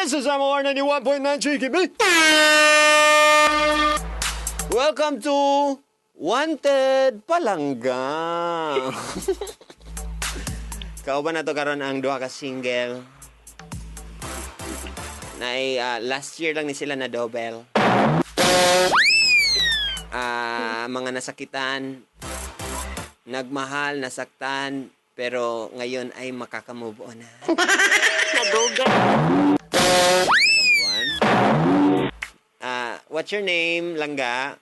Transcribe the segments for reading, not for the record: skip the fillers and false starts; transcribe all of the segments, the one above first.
This is MOR 91.9 GKB. Welcome to Wanted Palangga. Kauban na to karon ang duha ka single. Nay last year lang ni sila na double. Mga nasakitan, nagmahal, nasaktan, pero ngayon ay makakamove on na. Nadugan. Makamove on. What's your name, Langga?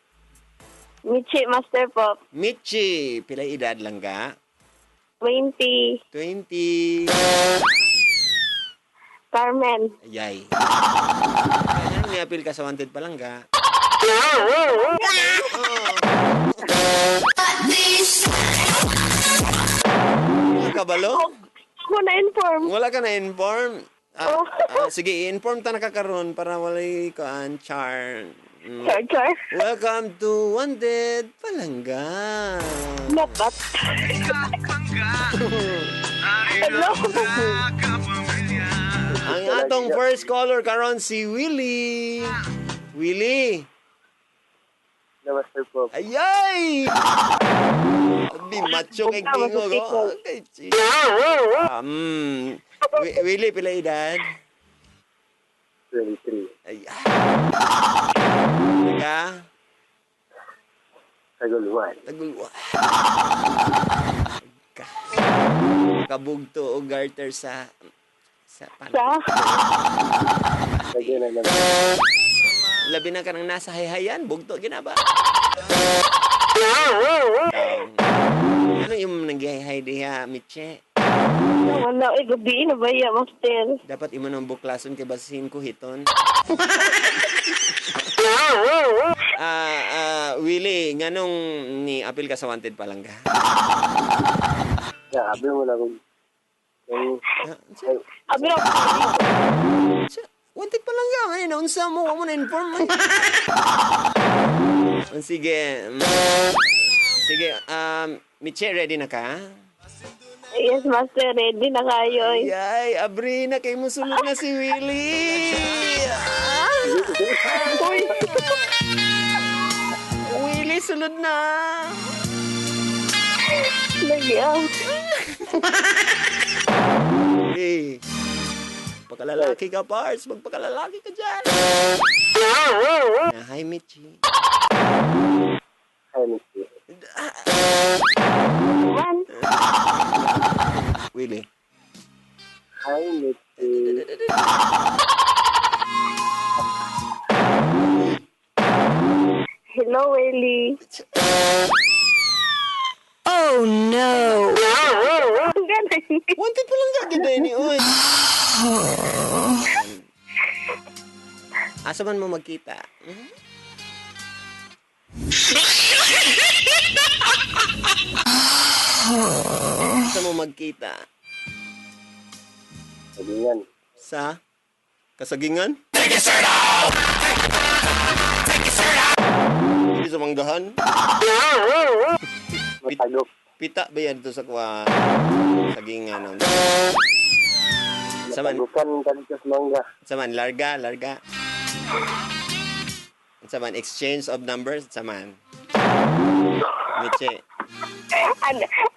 Michi, Master Pop. Michi. Pila edad, Langga? 20. 20. Carmen. Ayay. Kaya niapil ka sa Wanted Palangga. Oh. Wala ka balo? Ako na-inform. Wala ka na-inform? Oh. Sige, i-inform ta na ka karon para walay kaan char. Char, char. Welcome to Wanted Palangga. Dapat. Hello. Ang atong first caller karon si Willie. Willie. Hello, Master Pop. Ayay! Abi, macho kay tingog. Oh. Okay, Willie, pila edad? 23. Ay. Taga? Taguluan. Tagulwa. Kabugto o garter sa pan. Sa? Lagyan na lang. Labi na ka nang nasa hayhayan, bugto gina ba? Ano yung nanggihay diha, Mitche? Wala, eh, gabi na ba ya, Master? Dapat imo nang buklason kay basin ko hiton. Willie, nganong ni apil ka sa Wanted Palangga? Yeah, abi mo na kung Abi na Wanted Palangga, ay naunsa mo, wa mo na inform. Sige. Sige, Mitche, ready na ka? Yes, Master, ready na kayo. Eh. Ay, abri na kay musulod na si Willie. Uy, Willie, sulod na. lagi ah. Willie, pagkalalaki ka, Pars. Magpakalalaki ka dyan. Hi, Mitchie. Hi, Michi. Man, Willie. Hi, Michi. Hello, Willie. Oh no! Ang galing. Wanted pa lang ka, ni oy. Asa man mo magkita? Hmm? Asa mo magkita? Sagingan. Sa kasagingan? Take it, sir! Hindi sa manggahan? Matagok. Pita ba yan dito sa kuha? Sagingan. No? Sa man, Matagukan kanito sa mangga. sa man, larga, larga. Sa man, exchange of numbers, sa man. Miche.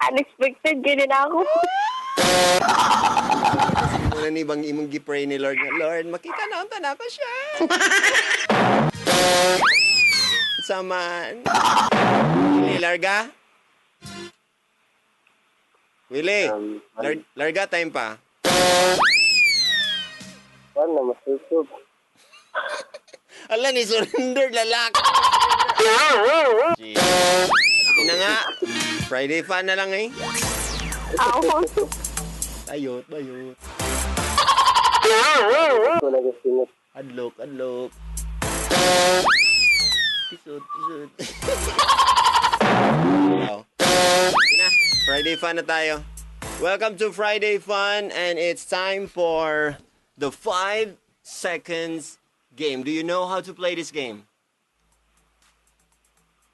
Unexpected, ganun ako. Muna ni bang imong gi-pray ni Lord nga, Lord, makita na unta na ako siya. Sa man. Willie, larga? Willie, larga time pa. Wala, Master Pop. Ala, ni surrender lalaki. Sige na nga. Friday fun na lang eh. Ako. Bayot, bayot. Ko nagasingot. Adlok, adlok. Pisot, pisot. Ciao. Sige na. Friday fun na tayo. Welcome to Friday Fun, and it's time for the 5 seconds game. Do you know how to play this game?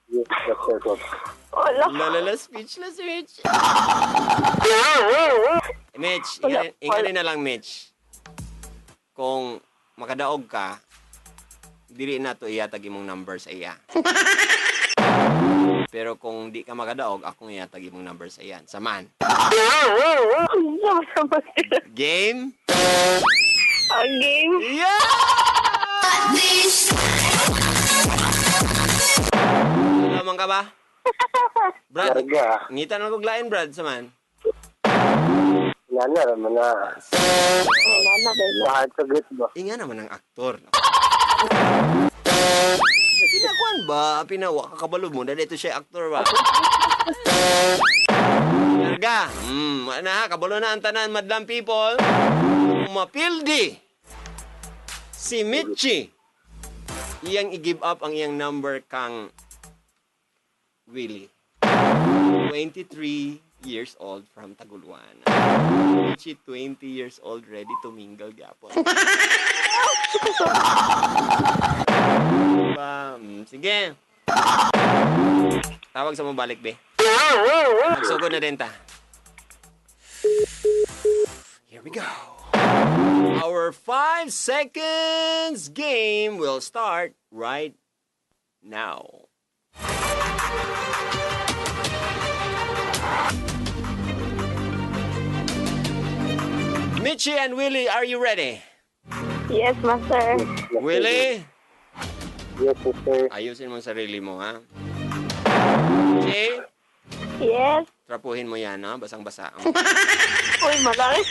Yes, Master Pop. Wala. La la la, speechless, Mitch. Mitch, Wala, ingani na lang, Mitch. Kung makadaog ka, dili na to ihatag imong number sa iya. Pero kung di ka makadaog, akong ihatag imong number sa iya. Saman. Sama sa Master. Game? Ang game. Yeah! Lamang ka ba? Brad, Larga. ngita na kog lain, Brad, saman. Nana raman na. Ay, nana, dahil. Mahal sa git ba? Inga naman ang aktor. Pinakuan ba? Pinawa kakabalo mo. Dahil ito siya aktor ba? Larga. Na, kabalo na ang tanan, madlang people. Mapildi. Si Mitchie. Iyang i-give up ang iyang number kang Willie. 23 years old from Taguluan. Mitchie, 20 years old, ready to mingle gyapon. Diba? Sige. Tawag sa mabalik, be. Magsugod na din ta. Here we go. Our 5 seconds game will start right now. Mitchie and Willie, are you ready? Yes, Master. Willie, Yes, Master. Ayusin mo ang sarili mo, ha? Mitchie, Yes. trapuhin mo yan, ha? Basang-basa. Uy, malaki.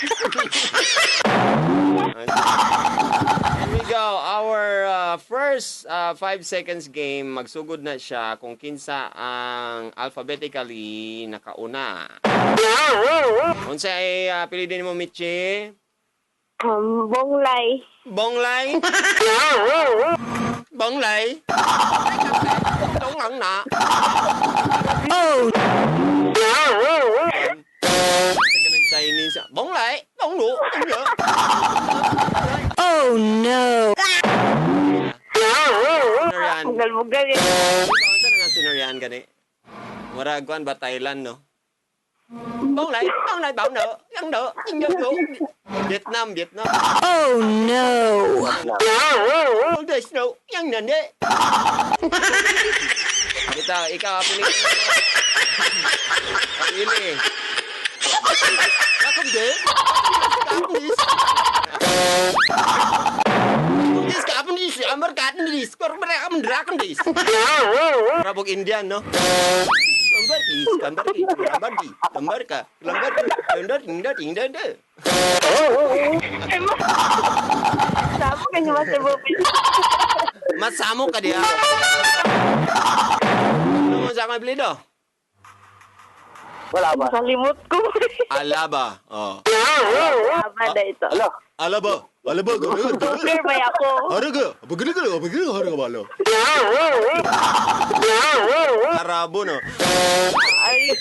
Here we go. Our first 5 seconds game, magsugod na siya kung kinsa ang alphabetically nakauna. Unsa ay pili din mo, Mitchie? Bonglay. Bonglay? Bonglay? Dong lang na. Oh Ganun Chinese. Bonglay? Dong lu. Dong lu. Oh no! Sinorian. Bugal-bugal eh. Unsa na nga sinorian gani? Murag kuan ba Thailand, no? Bonglay, bonglay, bong no, yang no, yang no. Vietnam, Vietnam. Oh no! Oh, there's no, yang nande. Bitaw, ikaw pili. Pili. Welcome din. Kapnis. Kapnis, kapnis, amar kapnis. Kapnis. Rabog Indian, no? Gambar ki, gambar ki, gambar ki, gambar ka, gambar ki, gambar ki, gambar ki, Ay, Sama ka niya, Master Bobby. Masamo ka diha. Ano mo sa akong apelyido? Wala ba? Nakalimot ko. Alaba. Oh. Tama na ito. Ala. Alaba. Alaba. Joker ba ako? Haraga. Bagalaga. Bagalaga. Haraga balo. Arabo, no? Ay,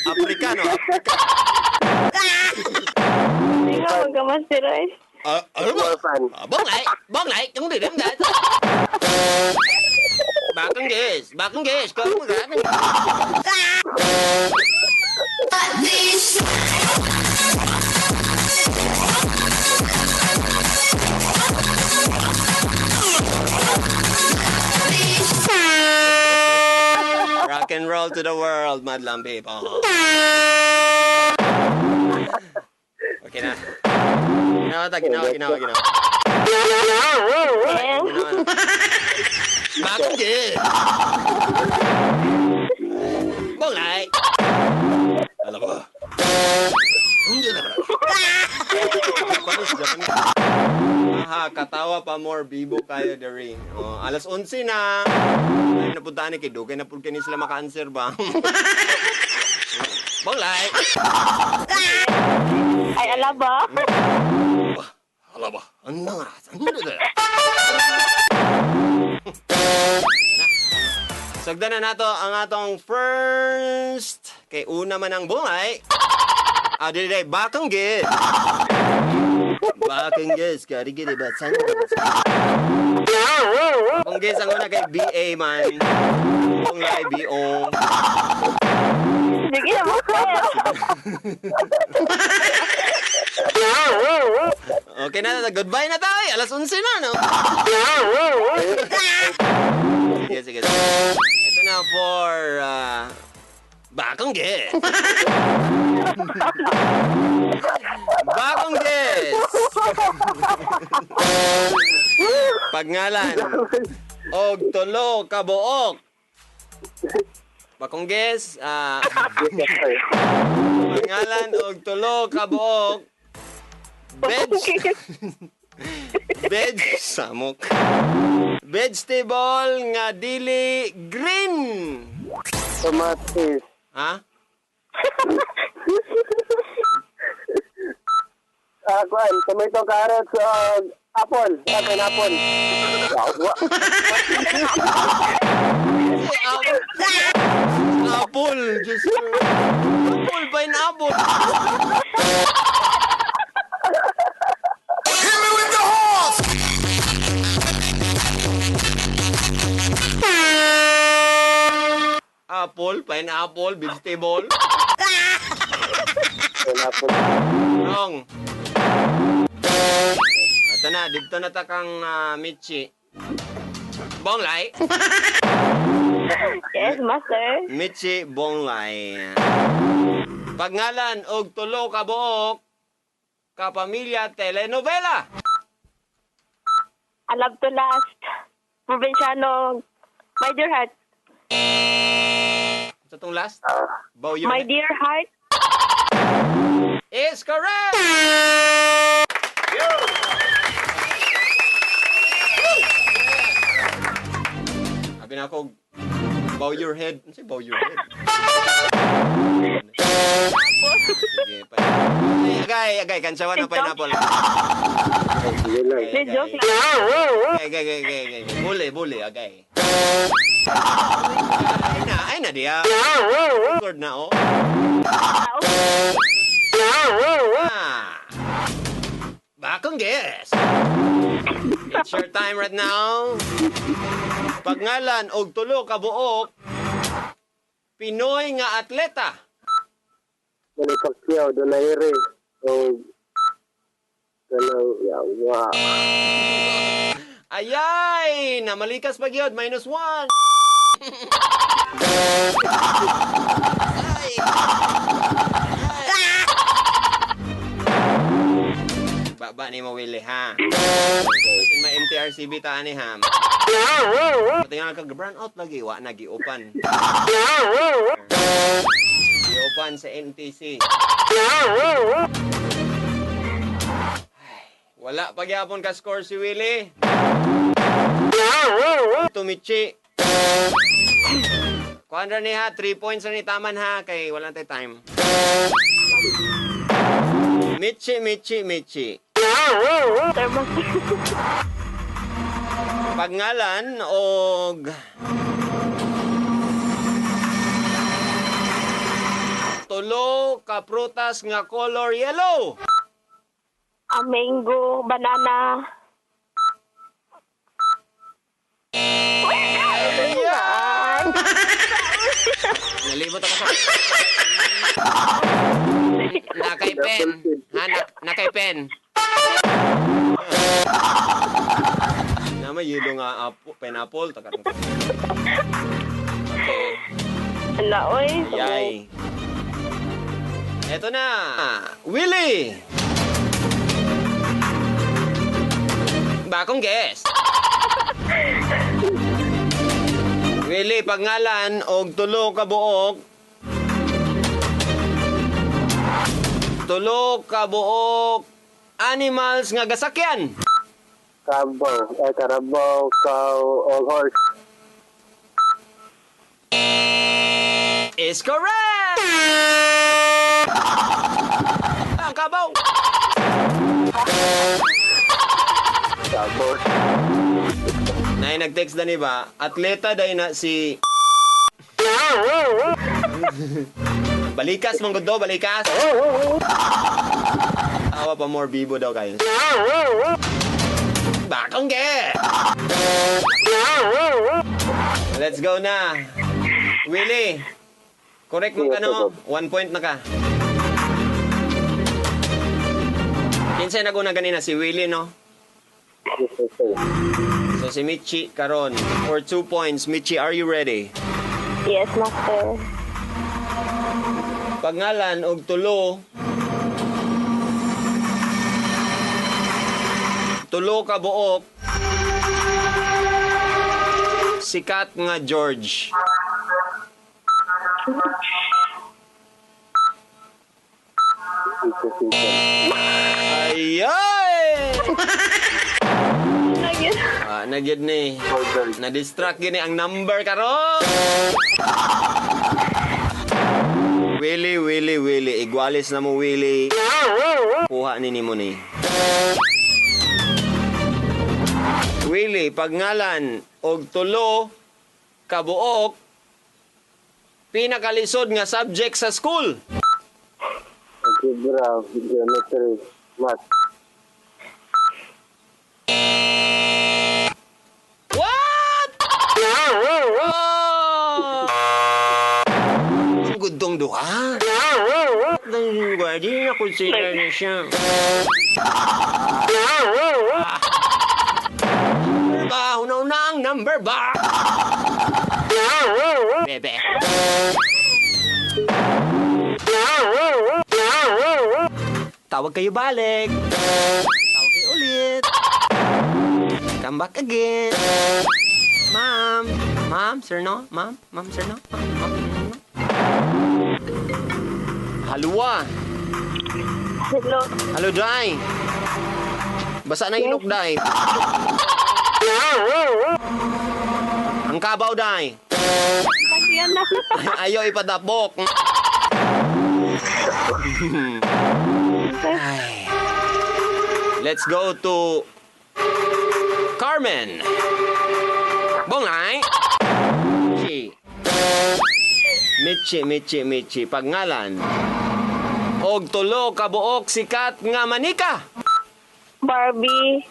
Afrikano. hindi nga magka-Master ay. More fun. Bonglay. Bonglay. Kung di dem Bakang guys. Bakang guys. Kung mo. Rock and roll to the world, madlang people. Okay na. Ginawa ta, ginawa, ginawa, ginawa. Yes. Ginawa na. Bakang guys. Bonglay. Alam ko. Hindi na. Japanese, Japanese. Aha, katawa pa more, bibo kayo the ring. Oh, alas 11 na. Ay, napunta ni kay dugay na pud kini sila maka-answer ba? Bonglay. Ay, alaba. Alaba. Ano nga? Ano na? Sagdan na nato ang atong first kay una man ang bungay. Ah, dili dili bakang gid. Bakang gid, kari gid ba san. Kung gid ang una kay BA man. Bunglay BO. Sige na mo ko. Okay na, goodbye na tayo. Alas 11 na, no? Sige, sige. Ito na for Bakong Guess. Bakong Guess. Pagngalan og tulo ka buok. Bakong Guess, Yes, Master. pangalan og tulo ka buok. Veg Veg samok. Vegetable nga dili green. Kamatis. Ha? Kuan, tomato, carrots, apple. Pineapple. Wa. Apple. Diyos ko. Apple, pineapple. Hit me with the horse! Apple, pineapple, vegetable. Pineapple. Wrong. Ito na, dito na ta kang Michi. Bonglay. Yes, Master. Michi Bonglay. Pagngalan og tulo ka buok kapamilya telenovela. I love to last. Provinciano. My dear heart. Sa tong last? Bow your My head. dear heart. Is correct! Sabi na ako, bow your head. Ano siya, bow your head? Sige, Ay, agay, agay, kantsawan ng pineapple. Sige lang. May joke lang. Agay, agay, agay, agay. Bule, bule, agay. Ay na, diya. Record na, oh. Ah, okay. Ah. Bakong guess. It's your time right now. Pagngalan og tulo ka buok Pinoy nga atleta. Manny Pacquiao, Donaire. O, kanang, yawa. Ayay, namalikas pa gyud, -1. Ay. Ay. Baba ni mo Willie ha. Basin ma MTRCB ta ani ha. Patingan ka brown out lagi wa na giupan. Giupan sa NTC. Ay, wala pa gyapon ka score si Willie. Tumichi. Kuan ra ni ha, 3 points ra ni taman ha kay wala tay time. Michi, Michi, Michi. Sir, Master. Pagngalan og tulo ka prutas nga color yellow. Ah, mango, banana. Yeah! Nalibot ako sa Nakay pen. Ha, nakay pen. Nama yelo nga apo, pineapple takat. Okay. Ala, oy. Yay. Eto na. Willie. Bakong guess. Willie, pangalan og tulo ka buok. Tulo ka buok animals nga gasakyan. Kabaw, ay, karabaw, cow, o horse. Is correct! Ang kabaw. Kabaw. Nay nag-text na ni ba? Atleta day na si Balikas mong gudo, balikas. Awa pa more bibo daw kayo. Bakong ge. Let's go na. Willie, Correct man ka, no? 1 point na ka. Kinsay naguna ganina? Si Willie, no? Yes, Master. So si Michi karon for 2 points. Michi, are you ready? Yes, Master. Pangalan og tulo ka buok sikat nga George. Ito, ito. Ayay! Nagyan. Ah, nagyud ni. Order. Na-distract gini ang number karon. Willie, Willie, Willie. Igualis na mo, Willie. Kuha ni nimo ni. Willie, pagngalan og tulo kabuok pinakalisod nga subject sa school. Algebra, geometry, math. What? Oh! Gudong duha. Di na consider na siya. Ba, una ang number ba? Bebe. Tawag kayo balik. Tawag kayo ulit. Come back again. Ma'am. Ma'am, sir no? Ma'am, ma'am, sir no? Ma'am, ma'am, sir no? Halwa. Hello. Hello, Day. Basa na ilok, Day. Ang kabaw, Day. Nagyan na. Ayaw ipadapok. Ay. Let's go to Carmen. Bonglay. Michi. Michi, Michi, Michi. Pagngalan. Og tulo kabuok sikat nga manika. Barbie.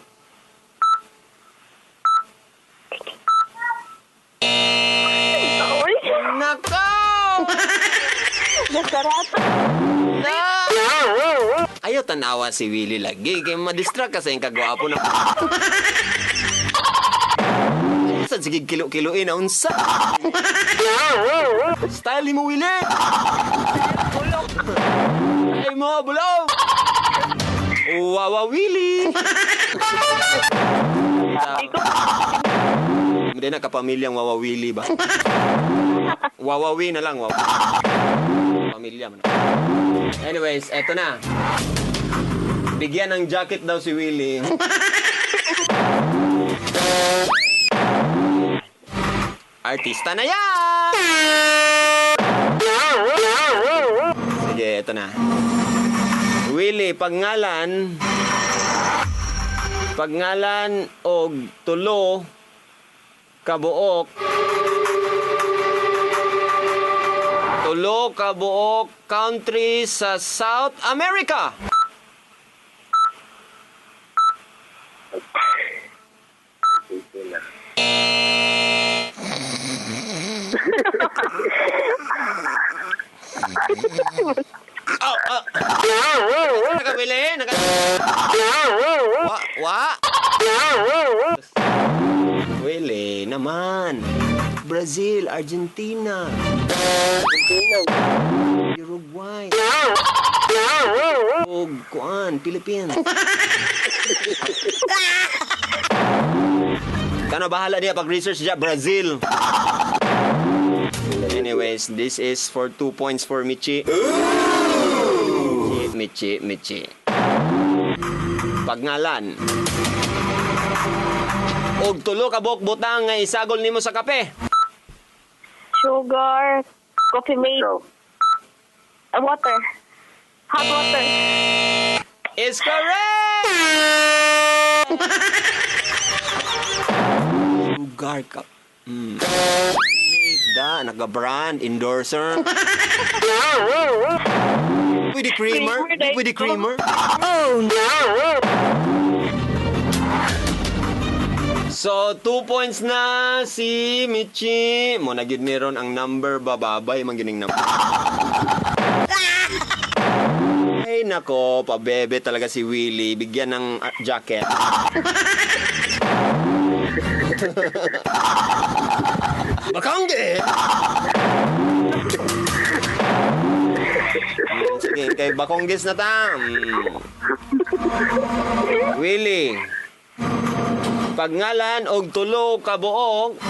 Uy, Nakaw! Nasarat. Na! Ayaw tanawa si Willie lagi. Kaya ma-distract ka sa iyong kagwapo na. Sa sige kilo-kiloin na unsa. Style mo, Willie! Bulok. Ay mo, bulong! Wawa Willie! Hindi ko. Hindi na kapamilyang Wawa Willie ba? Wawawi na lang, wawa. Pamilya man. Anyways, eto na. Bigyan ng jacket daw si Willie. Artista na yan! Sige, eto na. Willie, pagngalan og tulo kabuok country sa South America. Argentina. Oh, oh. Nakabili, naka. Wa, wa. Willie naman. Brazil, Argentina, Argentina. Uruguay. Ug kuan, Philippines. Kano bahala niya pag research siya Brazil. Anyways, this is for 2 points for Michi. Michi, Michi, Michi. Pagngalan. Og tulo ka buok butang nga isagol nimo sa kape. Sugar. Coffee Mate. Go. Water. Hot water. Is correct! Sugar cup. Da, nag-brand, endorser. Pwede creamer? Creamer, dahil. Pwede creamer? Oh no! So, So, 2 points na si Michi. Mo na gyud ni ron ang number bababay man gyud ning number. Ay nako, pabebe talaga si Willie. Bigyan ng jacket. Bakangge! Sige, kay Bakonggis na ta. Willie. Pagngalan og tulo ka buok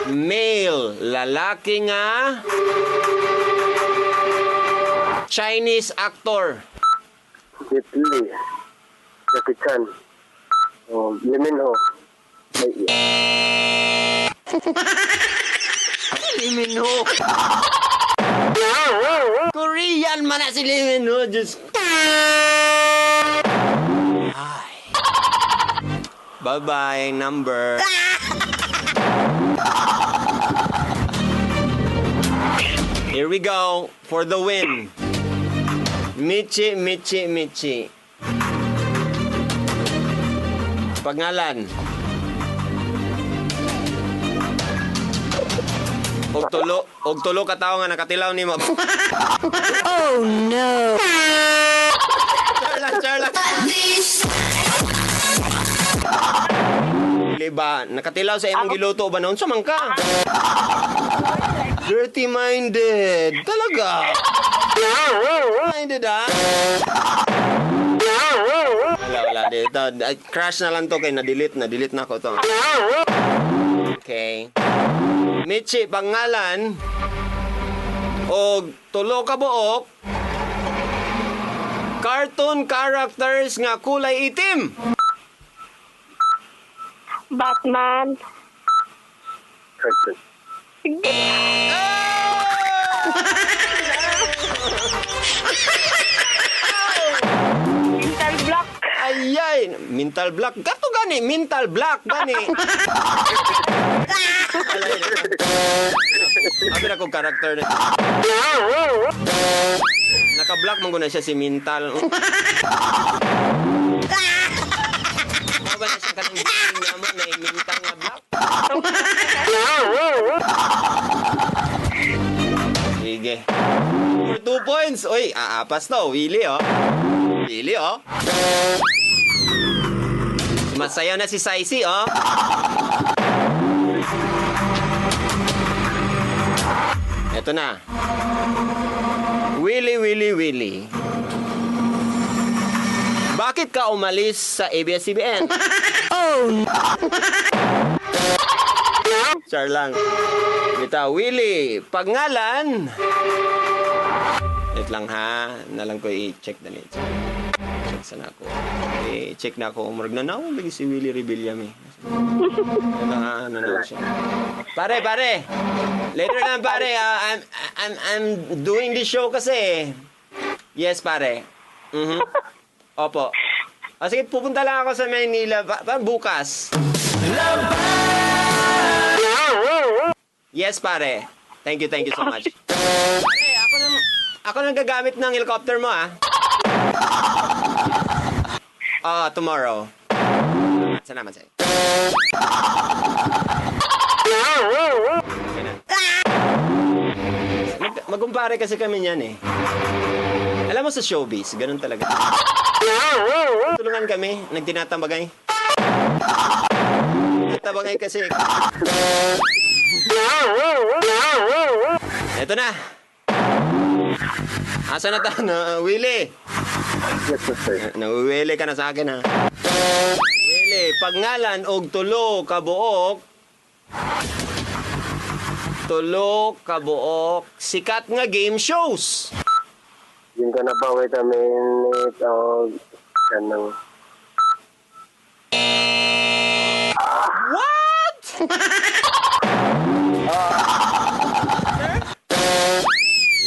male, lalaki nga Chinese actor. Jet Li. Jackie Chan. Oh, Lee Min Ho. Ay, Lee Min Ho. Korean man na si Lee Min Ho. Diyos. Ay. Bye-bye, number. Here we go for the win. Michi, Michi, Michi. Pangalan. Og tulo ka tawo nga nakatilaw nimo. Oh no. Charla, charla. Dili ba, nakatilaw sa imong giluto ba noon? Sumang ka. Dirty minded. Talaga. Minded ah. Wala, wala. Dito. Ay, crash na lang to kay na-delete. Na-delete na ako to. Okay. Michi, pangalan og tulo ka buok cartoon characters nga kulay itim. Batman. Cartoon. Mental block. Ayay, mental block. Gato gani, mental block gani. Abi na kong character na. Naka-block man guna siya si mental. Mao ba na siya kanang gising na mo na mental nga block? Sige. For 2 points. Uy, aapas to. Willie, oh. Willie, oh. Sumasayaw na si Saisi, oh. Eto na. Willie, Willie, Willie. Bakit ka umalis sa ABS-CBN? Oh no. Char lang. Bita, Willie, pangalan. Wait lang ha. Nalang ko i-check dali. Check sana ako. I-check na ako. Murag na naon lagi si Willie Revillame eh. Wait lang ha. Ano na siya. Pare, pare. Later na pare. I'm doing this show kasi. Yes, pare. Mhm. Opo. O sige, pupunta lang ako sa Manila bukas. Yes, pare. Thank you so much. Pare, ako nang gagamit ng helicopter mo, ah. Tomorrow. Salamat sa'yo. Okay na. Magumpare kasi kami niyan eh. Alam mo sa showbiz, ganun talaga. Tulungan kami, nagtinatambagay. Tabangay kasi. Eto na. Asa na ta? Na, Willie. Yes, sir. Nauwili ka na sa akin, ha? Willie, pangalan og tulo ka buok. Tulo ka buok sikat nga game shows. Yun ka na ba? Wait a minute. Oh, kanang... What? Yun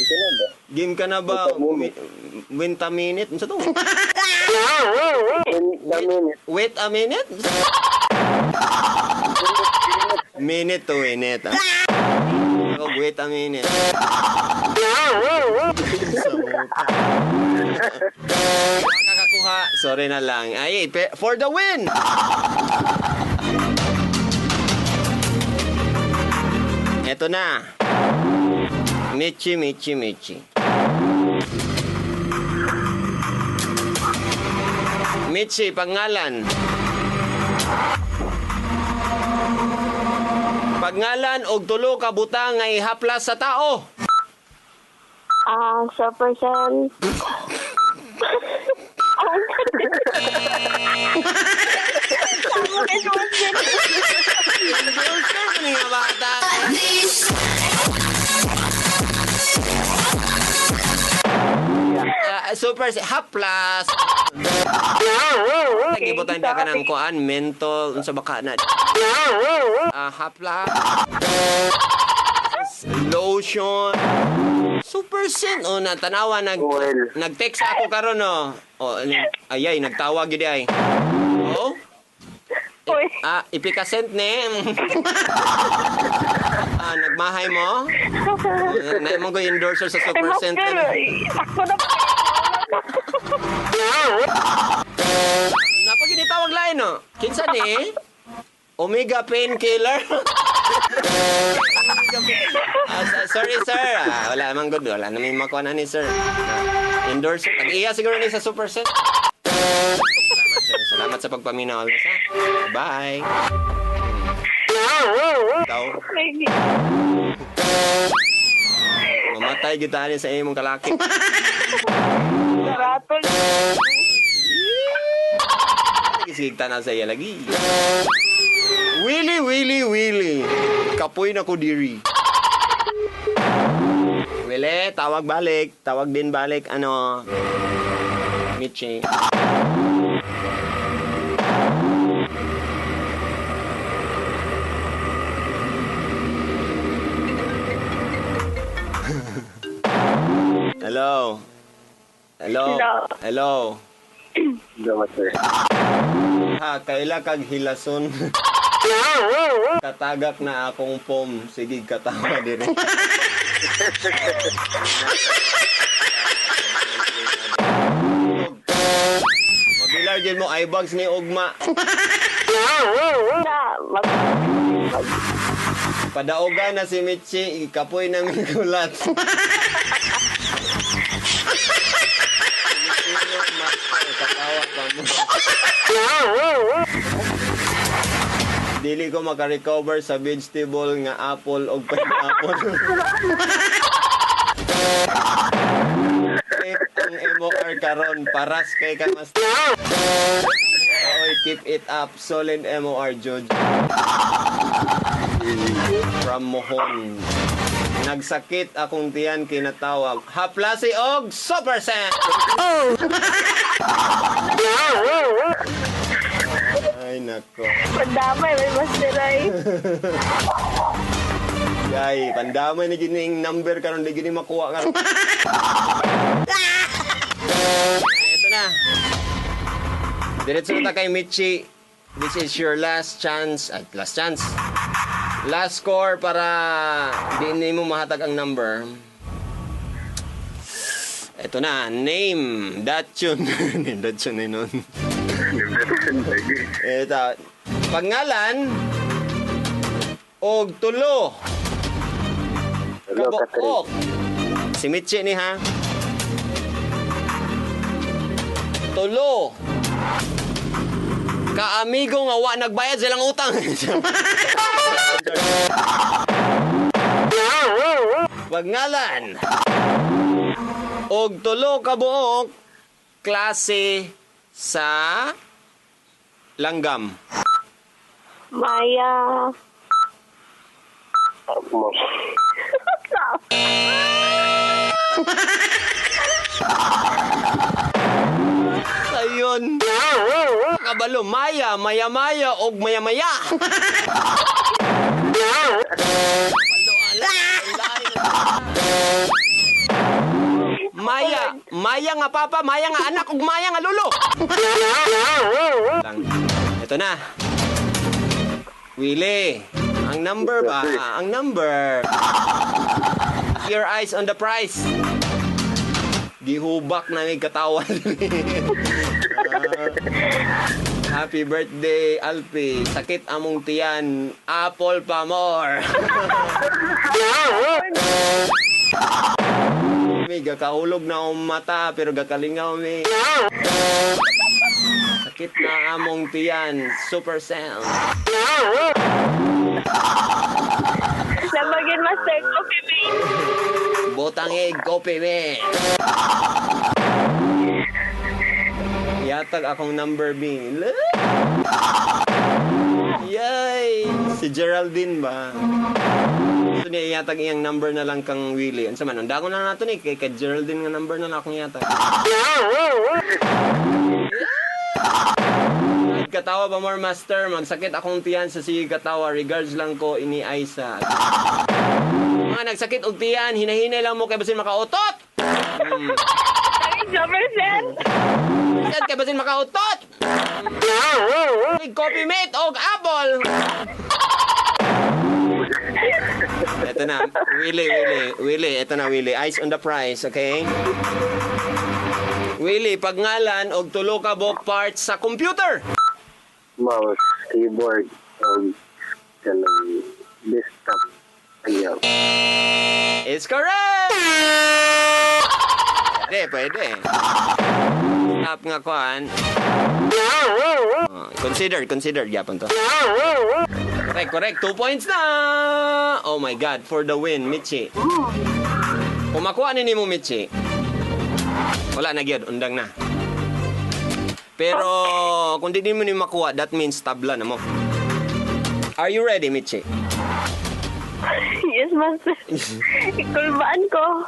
ka na ba? Game ka na ba? Wait a minute? Ano to? Wait a minute. Wait a minute? Minute to minute. Ah. Oh, wait a minute. Nakakakuha makuha, sorry na lang. Ay, for the win! Eto na. Michi, Michi, Michi. Michi, pangalan. Pangalan og tulo ka butang nga ihaplas sa tao. Ah, super sen. Endorser mo ni nga bata. Ah, super haplas. Nagibutan ka ng kuan mental unsa ba ka na? Ah, haplas. Lotion. Super sin. O, na tanawa nag Well. nag-text ako karon no. O, ayay nagtawag gyud ay. Oh. Uy. Ah, ipikasent ni. Ah, nagmahay mo? Na mo ko endorser sa Ay, Super Scent. Master, sakto na. Napaginitawag lain no. Kinsa ni? Omega painkiller. Ah, sorry sir. Ah, wala man good. Wala na may makuha na ni sir. Ah, endorser. Tag-iya siguro ni sa Super Scent. Salamat sir. Salamat sa pagpaminaw always ha. Bye. Ikaw, mamatay gyud ta sa imong kalaki. Ratol. Sige na sa iya lagi. Willy, Willy, Willy. Kapoy na ko diri. Willy, tawag balik. Tawag din balik. Ano? Michi. Hello. Hello. Hello. Hello. Hello, Master. Ha, kaila kag hilason. Katagak na akong pom. Sige, katawa dire. Mabilar din mo, eyebags ni Ugma. Na, mag, Padaogan na si Michi, ikapoy ng gulat. Pilipino master, katawa pa mo. Dili ko makarecover sa vegetable nga apple og pineapple. Keep ang MOR karon paras kay ka master. Oy, keep it up. Solid MOR, Judge. From Mohon. Nagsakit akong tiyan kinatawa. Haplasi og Super Sen! Oh! Ay, nako. Pandamay, may master ay. Yay, pandamay ni gining number karon di gini makuha karon. Ay, ito na. Diretso na ta kay Michi. This is your last chance. Ay, last chance. Last score para di nimo mahatag ang number. Ito na, name that tune. Name that tune na nun. Ito. Pangalan og tulo. Hello, Catherine. Kabuok. Si Mitchi ni ha. Tulo. Kaamigo nga wa nagbayad silang utang. Pangalan og tulo ka buok klase sa langgam. Maya. Mo. Ayun. Kabalo, maya, maya, maya, og maya, maya. Kabalo, ala, ala. Maya, maya nga papa, maya nga anak, ug maya nga lolo. Lang. Ito na. Willie, ang number ba? Ang number. Your eyes on the prize. Gihubak na may katawan. Happy birthday, Alpi. Sakit among tiyan. Apple pa more. Mi, gakahulog na akong mata, pero gakalingaw mi. Sakit na among tiyan. Super sound. Labagin, Master. Coffee mate. Botang egg, coffee me. Yatag akong number B. Yay! Si Geraldine ba? Gusto niya iyatag iyang number na lang kang Willie. Unsa man, undang na nato ni kay Geraldine nga number na lang akong iyatag. Katawa ba more master? Magsakit akong tiyan sa sige katawa. Regards lang ko ini Aisa. Mga nagsakit og tiyan, hinahinay lang mo kay basin makautot. Ay, super send. Saan kay basin makautot? Big coffee mate og apple. Ito na, Willie, Willie, Willie, ito na Willie. Eyes on the prize, okay? Willie, pagngalan og tulo ka buok parts sa computer. Mouse, keyboard, kanang desktop. Ayaw. Is correct! Pwede, pwede. Stop nga kuan. Oh, consider, consider. Yapon to. Correct, correct. 2 points na! Oh my God, for the win, Michi. Kung makuha ni mo, Michi, wala na gyud, undang na. Pero kung di mo ni makuha, that means tabla na mo. Are you ready, Michi? Yes, Master. Ikulbaan ko.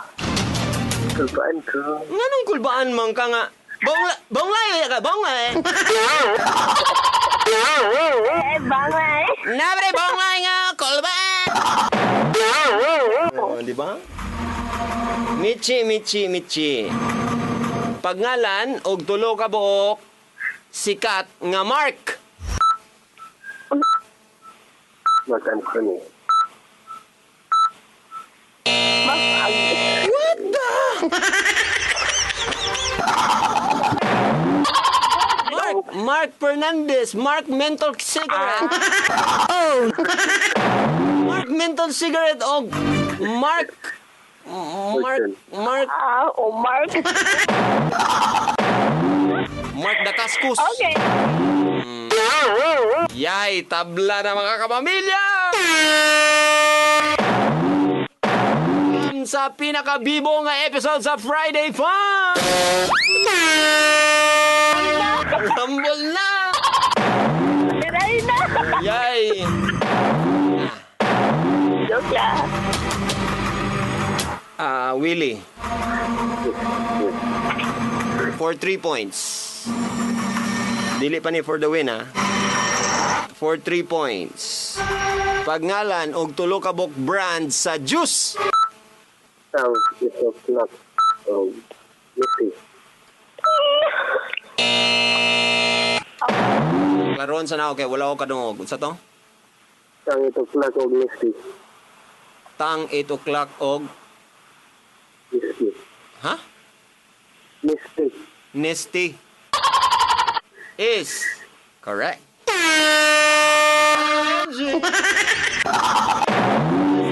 Kulbaan ko. Nganong kulbaan man ka nga? Bongla, bonglay ka, bonglay. Eh, bangay. Nabre bonglay nga, kulbaan. Oh, di ba? Michi, Michi, Michi. Pagngalan og tulo ka buok sikat nga Mark. Mark Anthony. What the? Mark, Mark Fernandez, Mark Mental Cigarette. Oh. Mark Mental Cigarette og Mark Mark Mark Ah, oh, Mark. Mark Dacascos. Okay. Yay, tabla na mga kapamilya! Sa pinakabibo nga episode sa Friday Fun! Rumble na! Diray na. Yay! Joke lang. Ah, Willie. For 3 points. Dili pa ni for the win, ha? For 3 points. Pagngalan og tulo ka buok brand sa juice. Tang, 8 o'clock. Missy. Klaroon sa na okay, wala ko kadungog. Unsa to? Tang 8 o'clock og Missy. Tang 8 o'clock og Missy. Ha? Missy. Nesty. Is correct. Si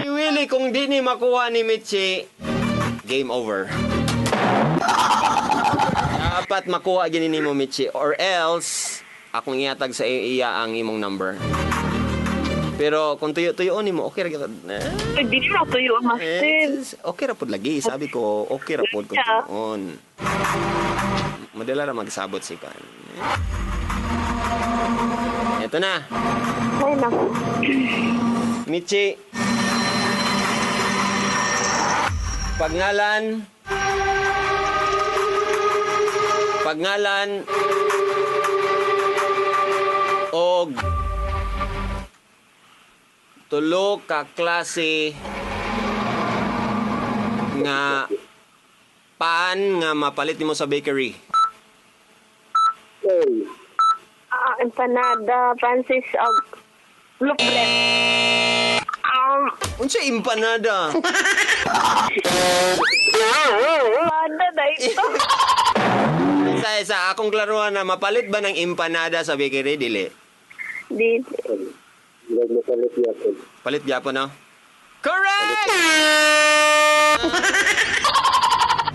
Willie, kung di ni makuha ni Michi, game over. Dapat makuha gini nimo Michi or else akong ihatag sa iya ang imong number. Pero kung tuyo-tuyo nimo, okay ra gyud. Eh, Hindi na tuyo, Master. eh, okay ra pud lagi. Sabi ko, okay ra pud kung tuyoon. Madala ra magsabot si kan. Ito na. Ay, naku. Michi. Pagngalan. Pagngalan. Og tulo ka klase nga pan nga mapalit nimo sa bakery. Hey. Ah, empanada, Francis, og loaf bread. Unsa empanada? Empanada na ito. Sa akong klaruhan na mapalit ba ng empanada sa bakery dili? Dili. Murag mapalit yapon. Palit gyapon no? Correct!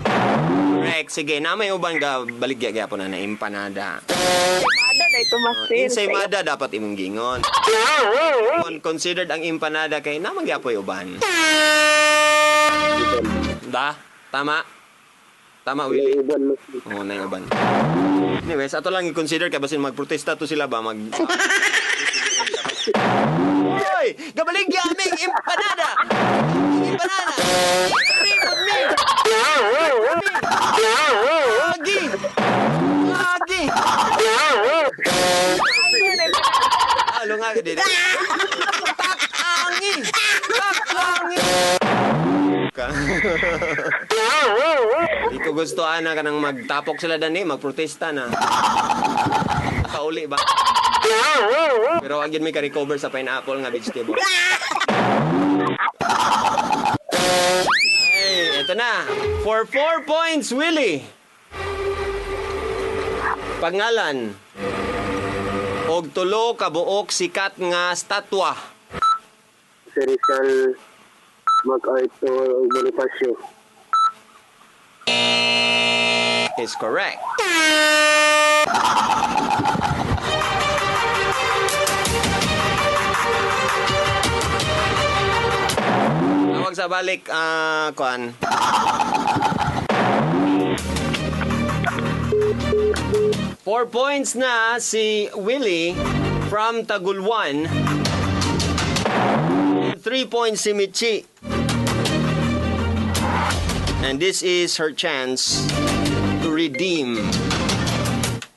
Correct. Sige, na may uban ga baligya gyapon na na empanada. Ensaymada na ito, Master. Ensaymada dapat imong gingon. Considered ang empanada kay naman gyapoy uban. Da? Tama? Tama, May Willie? uban mas. Oo, na yung uban. Anyways, ato lang i-consider kay basin magprotesta to sila ba mag. Hoy! Gabaligya aming empanada! Empanada! Ribot me! Lagi! Lagi! Alo nga, di. Takangi! Takangi! Ka. Di ko gusto ana kanang magtapok sila dani, magprotesta na. Kauli ba? Pero wag yun may ka-recover sa pineapple nga vegetable. Ay, eto na. For 4 points, Willie. Pangalan. Og tulo ka buok sikat nga statwa. Si Rizal, MacArthur, ug Bonifacio. Is correct. Tawag sa balik, kuan. 4 points na si Willie from Tagulwan. 3 points si Michi. And this is her chance to redeem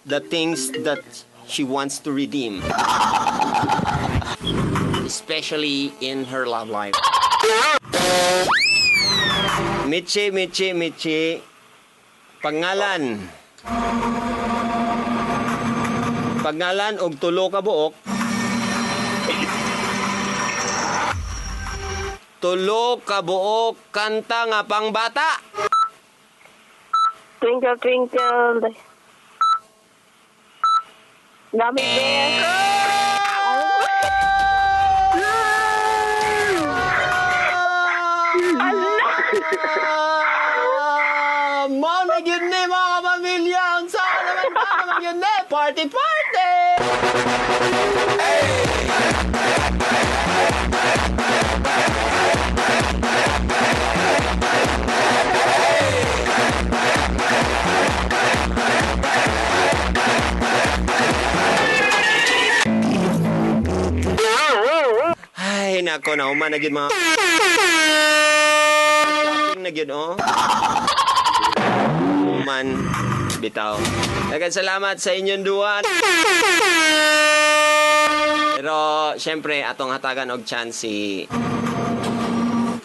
the things that she wants to redeem. Especially in her love life. Michi, Michi, Michi. Pangalan. Pangalan og tulo ka buok. Tulo ka buok kanta nga pangbata. Twinkle, twinkle. Gummy bear. Ah! Mao na gyud ni mga kapamilya. Unsa naman ba naman gyud ni? Party party! Ay, nako, nauma na gyud mga shopping na gyud, oh. Man, bitaw. Daghang salamat sa inyong duwa. Pero, syempre, atong hatagan og chance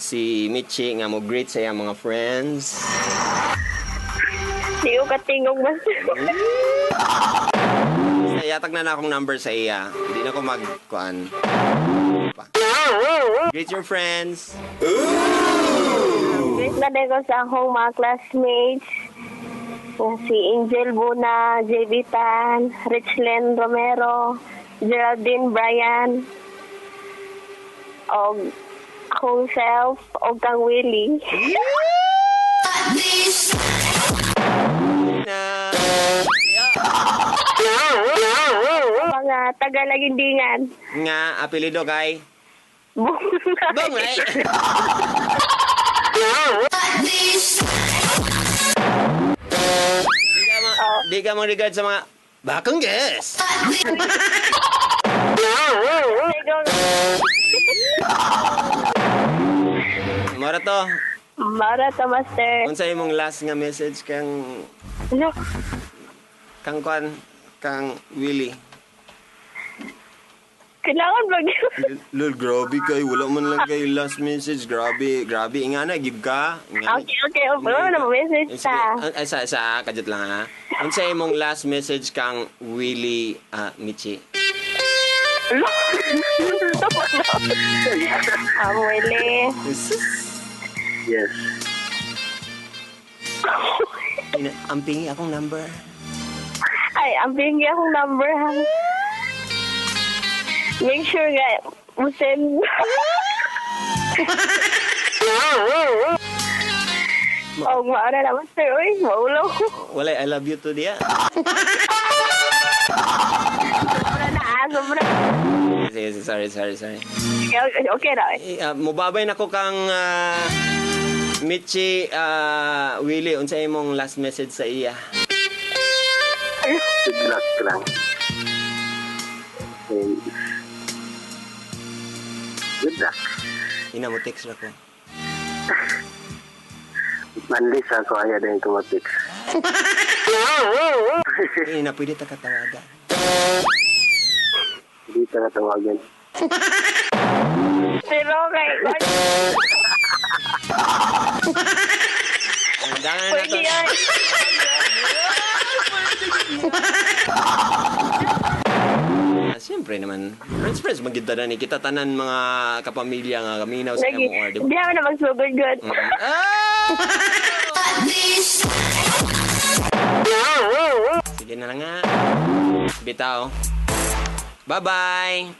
si Michi nga mo greet sa iyang mga friends. Di ko katingog, Master. Basta yatag na akong number sa iya. Hindi na ko mag kuan. Pa. Greet your friends. Greet na din ko sa akong mga classmates. Yung si Angel Buna, JB Tan, Richlen Romero, Geraldine Bryan, og akong self, og kang Willie. Na Mga taga-Lagindingan. Nga apelyido kay Bunga. Bungay. Di ka mo regard sa mga bakong guess. Ikaw. Mora to. Mara to, Master. Unsa imong last nga message kang Ano? kang kwan kang Willie? Kailangan ba yun? Lol, grabe kay wala man lang kay last message. Grabe, grabe. Ingana, give ka. Ingana. Okay. Wala na message Eh, sige. ta. Ay, sa, kajut lang ha. Unsa imong last message kang Willie, Michi? Willie. Yes. Ampingi akong number. Ay, ang bingi akong number ha. Make sure nga, mo-send. Oh, maara na, Master. Uy, maulaw ko. Wala, I love you too diya. Sobra na, ah, sobra. Sige, sige, sorry, sorry, sorry. Okay, okay na. Eh, mubabay na ko kang Michi, Willie, unsa imong last message sa iya? Good luck lang. And good luck. Ina mo text ra ko. Manlis ako, ayaw din ko mag-text. Eh, na pwede ta katawagan. Hindi ka natawagan. Pero okay. Dangan na Pwede to. yan. Ah, siyempre naman. Friends, friends, magyud ni kita tanan mga kapamilya nga kaminaw sa Lagi, imong order. hindi naman na magsugod-good. Ah! Sige na lang nga. Bitaw. Bye-bye.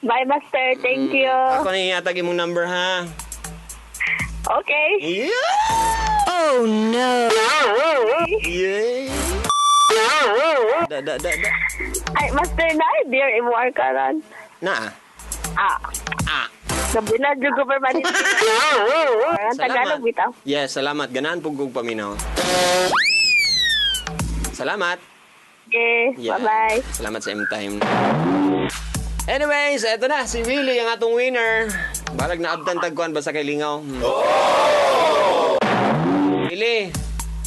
Bye, Master. Thank you. Ako na ihatag imong number ha. Okay. Yeah! Oh no! Yeah! Da, da, da, da. Ay, Master, na, dear, imo karon. Na. Ah. Ah. Gabi na, jud ko permanent. Ang Tagalog, bitaw. Yes, salamat. Ganahan pug kog paminaw. Salamat. Okay, Yeah. bye-bye. Salamat sa M-Time. Anyways, eto na. Si Willie ang atong winner. Balag na abtan tagkuan basta kay lingaw. Willie,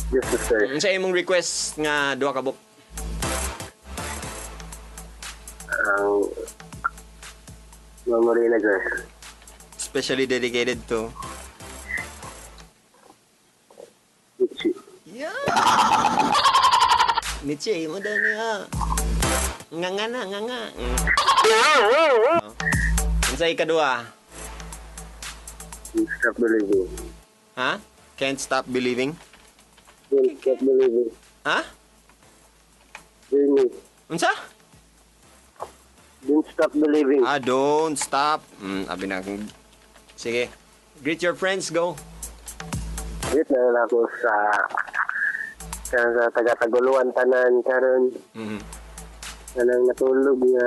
Yes, sir. unsa imong request nga duha ka book? Ang Mamorena Girl. Specially dedicated to. Michi. Yeah. Michi, mo daw niya. Nga nga na, nga nga. Oh. Unsa ikaduha? Don't stop believing. Ha? Can't stop believing? Don't stop believing. Ha? Journey. Unsa? Don't stop believing. Ah, don't stop. Abi na. Sige. Greet your friends, go. Greet na lang ako sa taga-Taguluan tanan karon kanang natulog nga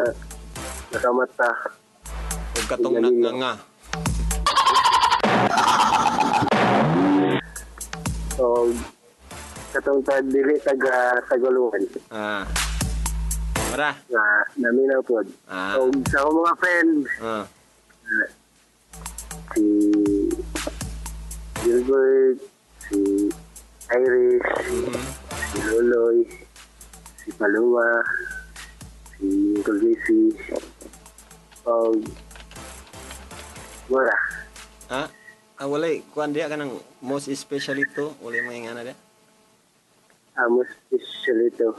nakamata. Ug katong nagnganga. O katong ta dili taga Taguluan Ah. Mara. nga naminaw pod. Ah. Og sa akong mga friends si Gilbert, si Iris, si Loloy, si Paloma, si Uncle JC, og Mora. Ha? Ah, walay kuan diya kanang most especially to, walay mga ingana diya. Most especially to.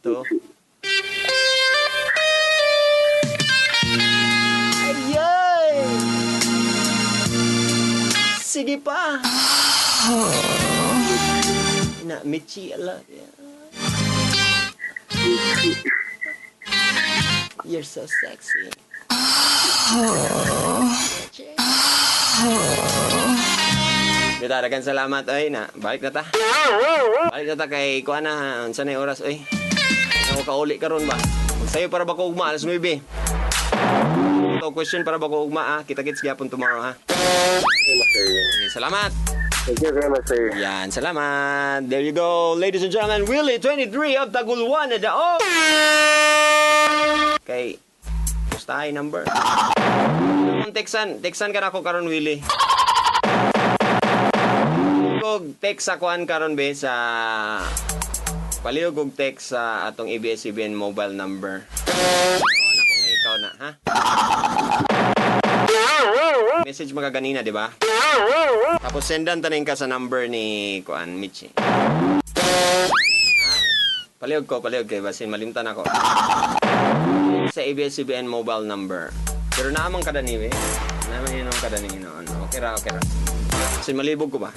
To. Ayay! Sige pa. Na, Michi, ala. You're so sexy. Michi. Bita, daghang salamat oy na. Balik na ta. Balik na ta kay kuan na unsa na yung oras oy. Ako kauli karon ba? Magsayo para ba ko ugma alas 9. Ito question para ba ko ugma ah. Kita-kits gyapon tomorrow ha. Okay, salamat. Thank you very much, sir. Yan, salamat. There you go, ladies and gentlemen. Willie, 23 of Taguluan na dao. Kay, basta ay number. Kung texan, texan ka na ako karon Willie. Kog text sa kuan karon be sa palihog og text sa atong ABS-CBN mobile number. Oo na kung ikaw na, ha? Message mo ka ganina, di ba? Tapos sendan tanin ka sa number ni kuan Michi. Ah, palihog ko, palihog kay basin malimtan ako. Sa ABS-CBN mobile number. Pero naamang kadani eh. Naamang yun ang kadani noon. Okay ra, okay ra. Basin malibog ko ba?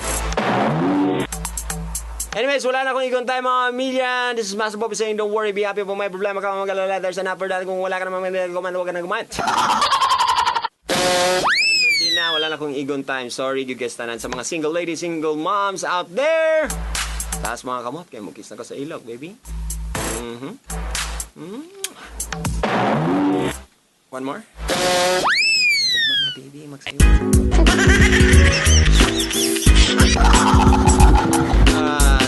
Anyways, wala na akong igon time, mga pamilya. This is Master Bobby saying, don't worry, be happy. Kung may problema ka, mag-alala. There's an app for that. Kung wala ka naman comment, huwag ka na gumat. 13 na, wala na akong igon time. Sorry, you guys tanan sa mga single ladies, single moms out there. Taas mga kamot, kaya mo-kiss na ko sa ilok, baby. One more? Ugma na, baby. Magsayo. Ah.